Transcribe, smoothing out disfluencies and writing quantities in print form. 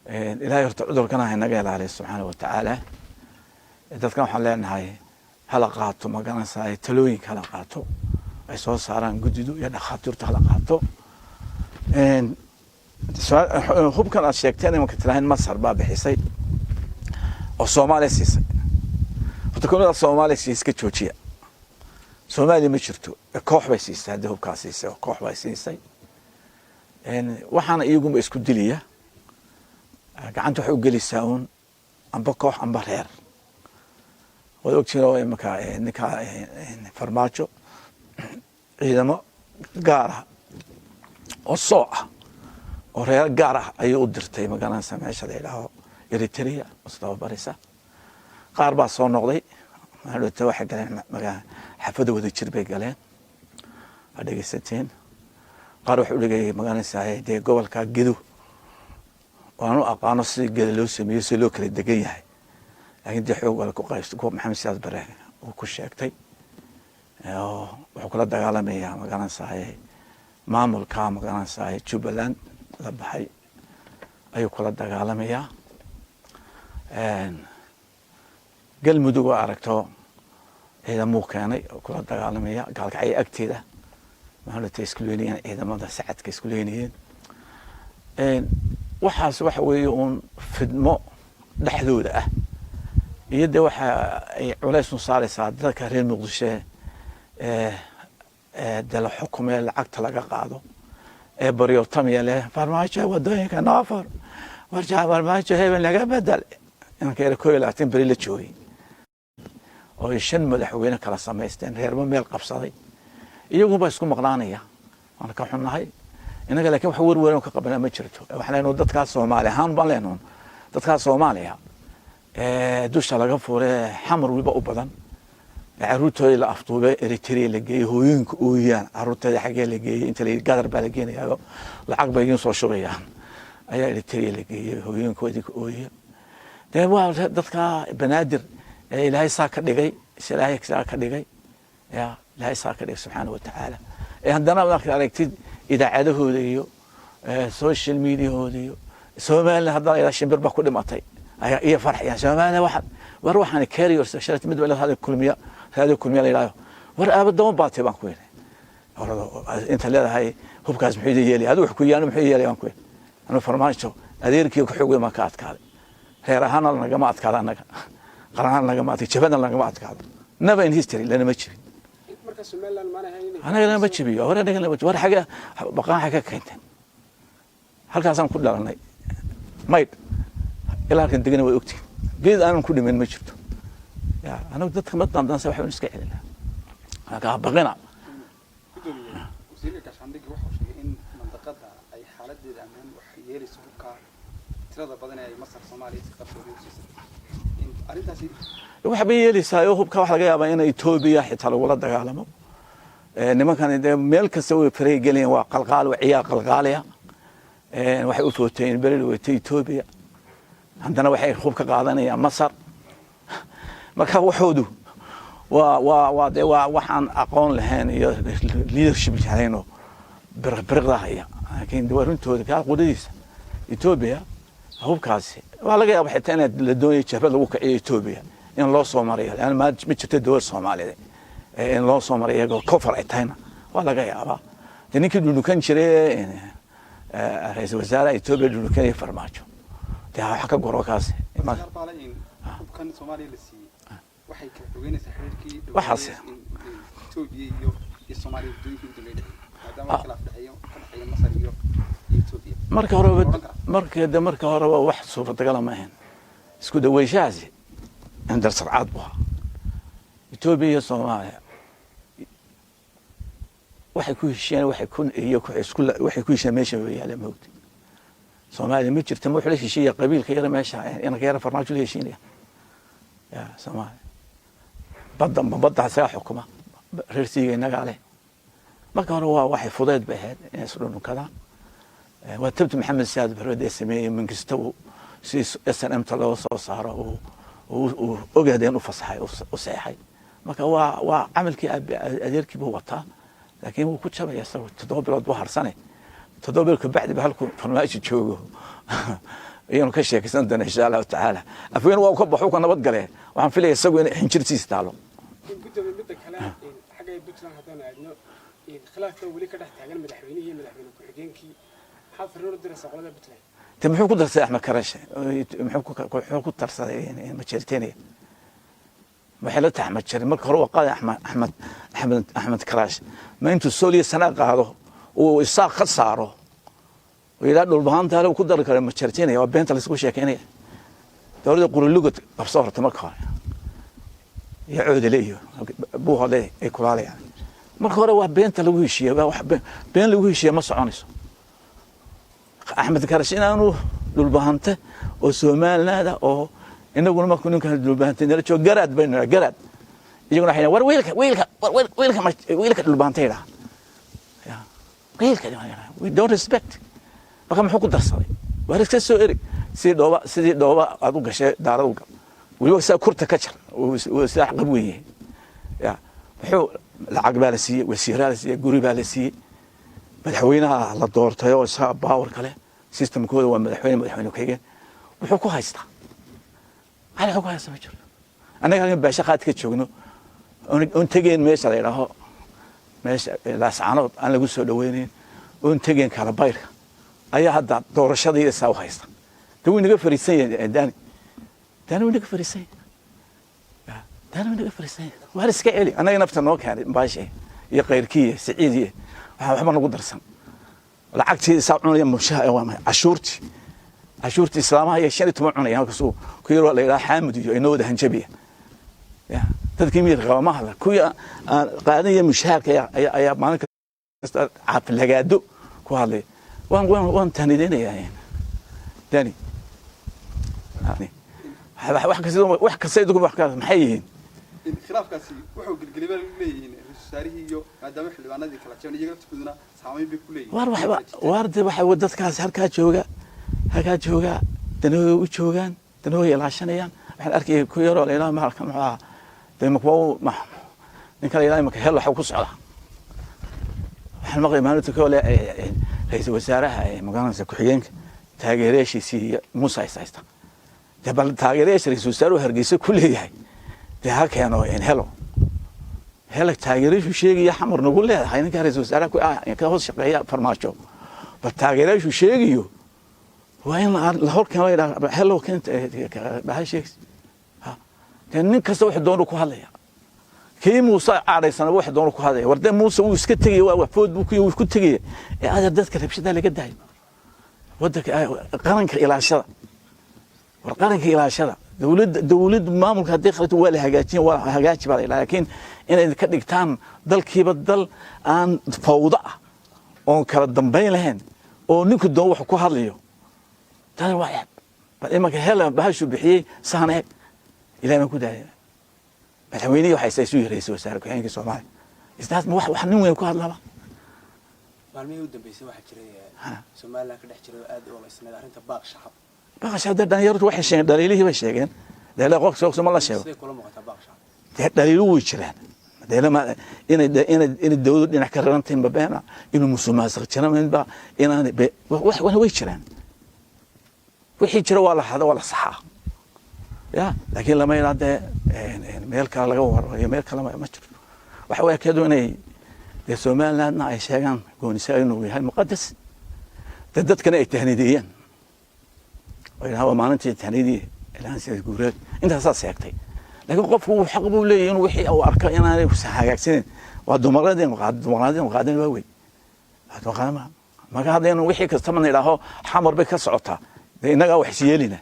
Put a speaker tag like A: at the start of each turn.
A: Ilaahay horta cudurkana ha inaga ilaaliyo, subxaana wa tacaala. Dadkan waxaan leenahay, hala qaato, magaranaysaa, talooyinka hala qaato ay soo saaraan guddidu iyo dhakhaatiirtu, hala qaato. Hubkan aad sheegteen imanka tilahayn Masar baa bixisay oo Soomaaliya siisay. Horta kulmada Soomaaliya siisay iska joojiya. Soomaaliya ma jirto, koox bay siisay. Haddii hubkaa siisay oo koox bay siisay, waxaana iyagunba isku dilaya. Gacanta waxay u gelaysaa uun amba koox amba reer. Waad ogtihiin oo imanka ninka Farmaajo ciidamo gaar ah oo sooc ah oo reero gaar ah ayuu u dirtay, magaranaysa, meesha la yidhaaho Eritrea istababarisa. Qaar baa soo noqday. Maadhowta waxay galeen xafada wada jir bay galeen, waa dhegeysateen. Qaar waxa u dhigayay, magaranaysaa, dee gobolka Gedo waanu aqaano sidii Gedo loo sameeyo, si loo kala degan yahay, laakiin dee xoog wala ku qaysto kuwa Maxamed Siyaad Bare uu ku sheegtay. Wuxuu kula dagaalamayaa, magaranaysaa, maamulka, magaranaysaa, Jubbaland la baxay ayuu kula dagaalamayaa. Galmudug oo aragto ciidamuu keenay oo kula dagaalamaya. Gaalkacyo agteeda maalinta isku leynayeen ciidamada sacadka isku leynayeen. Waxaas waxa weeye uun fidmo dhexdooda ah, iyo dee waxa ay culays u saaraysaa dadka reer Muqdisho dee la xukumee, lacagta laga qaado ee baryootamiya leh: "Farmaajo, wadooyinka noo fur, warjaa Farmaajo, hebel naga bedel." Inanka yara 21 beri la joogay oo ay shan madaxweyne kala samaysteen, reermo meel qabsaday, iyagunba isku maqnaanaya. Waan ka xunnahay innaga, lakin wax werweran ka qabana ma jirto. Waxaan leenahay dadkaas Soomaali ahaan baan leenahay, dadkaas Soomaaliya dusha laga fure, Xamar weliba u badan, caruurtooda la afduube, Eritrea la geeyey, hooyooyinka ooyaan caruurteeda xaggee la geeyey, inta la yidhi gadar baa la geenayaa, lacag bay idiin soo shubayaan, ayaa Eritrea la geeyey. Hooyooyinka idinka ooya. Dee waa dadka Banaadir ee Ilaahay saa ka dhigay, Ilaahay saa ka dhigay, ya Ilaahay saa ka dhigay, subxaana wa tacaala. Ee haddana markaad aragtid idaacadahooda iyo social mediahooda iyo Somaliland, haddana ilaa shimbir baa ku dhimatay ayaa iyo farxayaan Soomaaliya. Waxaan war waxaan carrier shalay mid baa hada Kulmiya, raadiyo Kulmiya la yidhahdo. War aabadama baatay baan ku yidhi. Inta leedahay hubkaas muxuu idin yeelaya? Adigu wax ku yaano muxuu yeelaya baan ku yidhi. Anu Farmaajo adeerkii ku xoog weyn baan ka adkaaday. Reer ahaana nagama adkaado, annaga qaran ahaan nagama adkaado, jabadna nagama adkaado. Never in history lanama jibin, anaga lanama jibiyo. Hore anaga lanama. War xagga baqaan xagga ka keenteen? Halkaasaan ku dhalanay, maydh ilaa halkan degana way ogtihin. Geed aanan ku dhimin ma jirto. Ya anagu dadka ma dandansa, waxaan iska celinaa, marka ha baqina.
B: Gudoomiye, wasiirka gaashaandhigga wuxuu sheegay in mandaqada ay xaaladeeda ammaan wax yeelayso hubka tirada badan ee ay Masar Soomaaliya si qarsoodi u siisay in arrintaasi.
A: Waxa bay yeelaysaa oo hubka waxa laga yaabaa in Etoobiya xitaa lagula dagaalamo. Nimankan dee meel kasta way faray gelayaan, waa qalqaal, waa ciyaar qalqaaliya. Waxay u footeen beri weytay Etoobiya, haddana waxay hub ka qaadanayaan Masar. Marka waxoodu waa dee waa waxaan aqoon lahayn iyo leadership lahayn oo biriqbiriqda haya. Laakiin waa runtooda kaa qudadiisa Etoobiya hubkaasi waa laga yaaba xitaa in la doonayo jabhad lagu kiciyo Etoobiya in loo soo marayo, leanna ma jirto dowlad Soomaaliyeed in loo soo marayo iyagoo kofar ay tahayna waa laga yaabaa. Dee ninkii dhudhukan jiray ra-iisul wasaaraha Etoobiya dhudhukanaya Farmaajo, dee wax ka goro kaasi.
B: Qaar baa le in hubkan Soomaaliya la siiyey waxay kala fogeynaysaa xiriirkii
A: Waxaas.
B: in Etoobiya iyo Soomaaliya waddooyinkii ugu dambeeyay dhexeeyay, maadaama khilaaf dhexeeyo ka dhexeeya Masar iyo Etoobiya.
A: Marka horeba
B: Oran karaa.
A: Marka de marka horeba wax suurtagala ma ahayn isku dhaweynshahaasi. Indar sarcaad bu ahaa. Etoobiya iyo Soomaaliya waxay ku heshiyeen, waxay ku iyo isku waxay ku heshiyeen meesha way yaaleen. Moogta Soomaaliya ma jirta, ma wuxuu la heshiiya qabiilka yara meesha, inanka yara Farmaajo la heshiinaya. Ya Soomaaliya badda ma badda isagaa xukuma, reer siiga innagaa leh. Marka hore waa waxay fudeyd bay ahayd inay isdhundhunkadaan. Waa tabti Maxamed Siyaad Barre dee sameeyey Mangista uu si SNM ta loo soo saaro, uu ogaadeen u fasaxay, u seexay. Marka waa camalkii adeerkii buu wataa, laakiin wuu ku jabaya isagu. 7 bilood buu harsane, 7 bilood kabacdi ba halkuu Farmaajo joogo. Iyanu ka sheekaysan doona, insha Allahu tacaala. Afweyne waa uu ka baxo, ka nabad galee. Waxaan filaya isagu inay xinjirtiisa taalo.
C: Gudoomiye, midda kale, xagga Puntland haddaan aadno, khilaafka weli ka dhex taagan madaxweynihii iyo madaxweyne ku-xigeenkii, maxaad fariin u diraysaa qolada Puntland?
A: Te muxuu ku darsaday Axmed Karashe? Muxuu ku darsaday Majeerteenaya? Waxay la tahay Axmed Jari marka hore waa qaaday Axmed Karaash. Ma intuu Sooliya sanaa qaado uu Isaaq ka saaro oo yidhaha Dhulbahaanta uu ku dari karo Majeerteenaya, waa beenta laysku sheekeynaya. Dowladda Qurilugod qabso horta marka hore, iyo Coodale iyo Buuhole ay kulaalayaan marka hore. Waa beenta lagu heshiiye, waa wax been lagu heshiiye, ma soconayso. Axmed Karash inaanu Dhulbahante oo Somaliland oo inaguna markuu ninkan Dhulbahante nala joogo garaad baynu nidhaa, garaad. Iyaguna waxay war wiilka wiilka war wiilka wiilka Dhulbahante yidhaha ya wiilka, we don't respect. Marka muxuu ku darsaday? Waar iska soo erig sidii dhooba aad u gashay daarad u gal, weliba saa kurta ka jar, uu sidaa qab weyn yahay. Ya muxuu lacag baa la siiyey, wasiiraa la siiyey, guri baa la siiyey, madaxweynaha la doortay oo isaga power kale. Systemkooda waa madaxweyne, madaxweyne ku-xigeen. Wuxuu ku haystaa hal wuxuu ku haystaa ma jiro. Annaga halkan baasha qaad ka joogno oon tegeen meesha la yidhaaho meesha Laascaanood aan lagu soo dhaweynayn, oon tegeen kala bayrka, ayaa hadda doorashadii isaa u haysta. De wuu inaga fariisan yahay Dani. Dani wuu inaga fariisan yahay. Dani wuu inaga fariisan yahay. Waar iska celi. Annaga nafta noo keenay Baashe iyo kayrkii iyo Siciid iyo waxaa waxba nagu darsan. Lacagtii isaa cunaya, mushaha waa maxay? Cashuurtii islaamaha iyo 15 cunaya. Halkaasuu ku yaroo la yidhaha Xaamud iyo inoo wada hanjabiya. Ya dadkii miyir qaba ma hadla. Kuwii aan qaadanaya mushaharka ayaa maalin kasta caafilagaado ku hadlaya. Waan tahnideynayaa Dani. Wax kasta idigu wax maxay yihiin?
B: Khilaafkaasi wuxuu gelgelay baa leeyihiin ra-iisul wasaarihii iyo maadaama xildhibaanadii kala jaban, iyaga laftigooduna saameyn bay ku leeyihiin.
A: Waar waxba waar de waxa dadkaas halkaa jooga danahooda u joogaan, danahooda ilaashanayaan. Waxaan arkayay ku yaroo la yidhaha mahalka muxuu ahaa de makwa ninka la yidhaha imaka hel waxa ku socda. Waxaan maqlay maalinta kole ra-iisul wasaaraha magaranaysa ku-xigeenka taageerayaashiisii iyo Muuse is haysta. Dee bal taageerayaasha ra-iisul wasaaruhu Hargeysa ku leeyahay dee ha keeno helo hela taageerayaashu sheegaya Xamar nagu leedahay. Ninka ra-iisul wasaaraha ka hoos shaqeeya Farmaajo, bal taageerayaashu sheegayo waa in la hor keeno, la yidhaha helo keenta baha sheegis. Dee nin kasta wuxuu doonu ku hadlaya. Kii Muuse cadhaysana wuxuu doonu ku hadlaya. War dee Muuse wuu iska tegaya, waa food buu ku wuu ku tegaya. Ee adeer, dadka rabshadaa laga daayo. Wadanka, qaranka ilaashada. War qaranka ilaashada. Dowladda maamulka haddii khalato waa la hagaajin, waa hagaaji baa la yidhaha. Laakiin inay ka dhigtaan dalkiiba dal aan fawdo ah oon kala dambayn lahayn oo ninku doon wax ku hadlayo, taas waa ceeb. Bal imanka hela bahashuu bixiyey saan eeg. Ilahay baan ku daaya. Madaxweynihii waxay isu yihi ra-iisul wasaare ku-xigeenkii Soomaaliya isdaas ma wax nin weyn ku hadlaba.
D: Maalmihii u dambeysay waxaa jiray Somaliland ka dhex jiray oo aad u oleysnayd arrinta baaq shacab.
A: Baqash hadda dhalinyaradu waxay sheegeen, dhaliilihii bay sheegeen. Dhaliila qofka ma la sheego.
D: Siday kula muuqataa baaq shacab?
A: Dee dhaliilu way jiraan. Dee ma inay dowladdu dhinac ka raran tahay mabeena, inuu musuqmaasuq jira, inaan wax way jiraan. Wixii jira waa la hada, waa la saxaa ya. Laakiin lama yidhaa dee meel kale laga waro iyo meel kale ma jirto. Waxa way keedu inay dee Somalilandna ay sheegaan goonisa inuu yahay muqadas, dee dadkana ay tahniideeyaan oo yidhaha waa maalintii tahniidii ilaahan sida guureed intaasaa sheegtay. Laakiin qofku uu xaq buu leeyahay inuu wixii uu arko inaanay hagaagsanin. Waa dimuqraadiyadeen qaadan waa wey ma marka hadda inuu wixii kastaba nidhaaho Xamar bay ka socotaa, dee innagaa wax is yeelina.